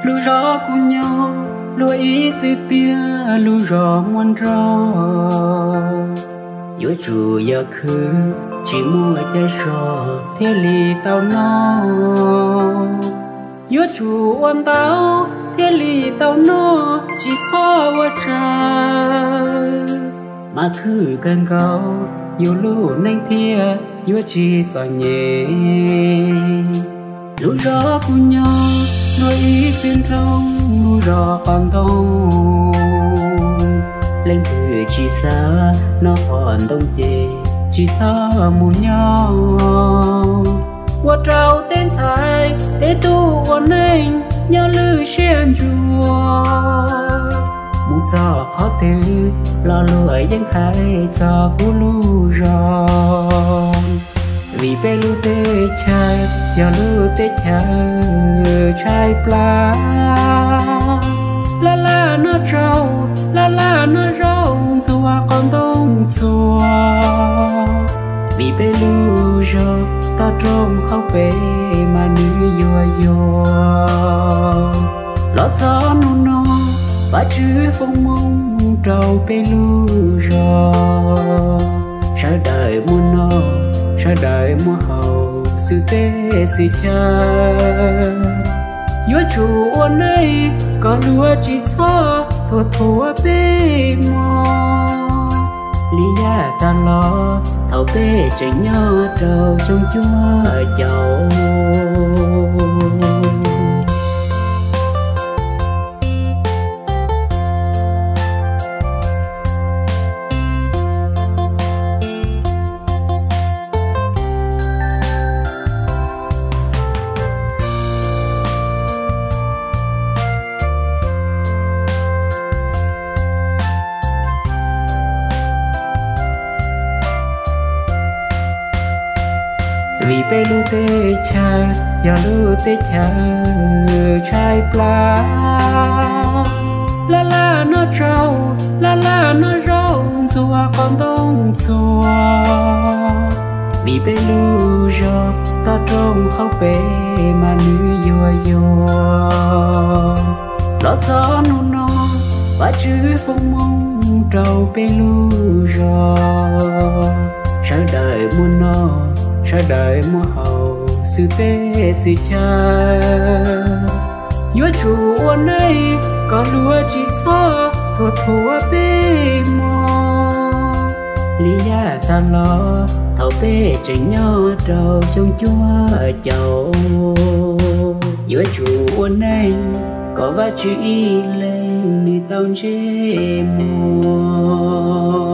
Lub zos kuv nyob luag ib txwm tiag, lub zos muaj nroj. Yuav tsum yog khwv tsis muaj cai so thiaj li tau noj. Yuav tsum ua ntau thiaj li tau noj, tsis txhob ua tsawg. Mas khwv kawg nkaus yus lub neej thiaj yuav tsis txom nyem. Lub zos kuv nyob luag ib txwm nroo, lub zos qhov ntoo. Leej twg tsis xav noj qhov ntoo ces tsis txhob mus nyob. Ua rau tej ntxhais tej tub ua neej nyob lwj siab ntsuav, mus txog qhov twg los luag yeej hais txog kuv lub zos. Vim peb lub teb chaws yog lub teb chaws tshaib plab, laj laj noj tsau, laj laj noj zaub ntxhua qhov ntoo ntxhua. Vim peb lub zos toj roob hauv pes mas nws yuag yuag. Los txog hnub no, Vajtswv foom hmoov rau peb lub zos. Sawv daws muaj noj, sawv daws muaj haus xwm teb xwm chaw. Yuav tsum ua neej kom luag tsis txhob thuam thuam peb mog, li yav tag los thaum peb tseem nyob rau xyoo cuaj caum. Vim peb lub teb chaws yog lub teb chaws tshaib plab, laj laj noj tsau, laj laj noj zaub ntxhua qhov ntoo ntxhua. Vim peb lub zos toj roob hauv pes mas nws yuag yuag. Los txog hnub no, Vajtswv foom hmoov rau peb lub zos. Sawv daws muaj noj, sawv daws muaj haus xwm teb xwm chaw. Yuav tsum ua neej kom luag tsis txhob thuam thuam peb mog, li yav tag los thaum peb tseem nyob rau xyoo cuaj caum. Yuav tsum ua neej kom Vajtswv ib leeg nws tau ntsej muag.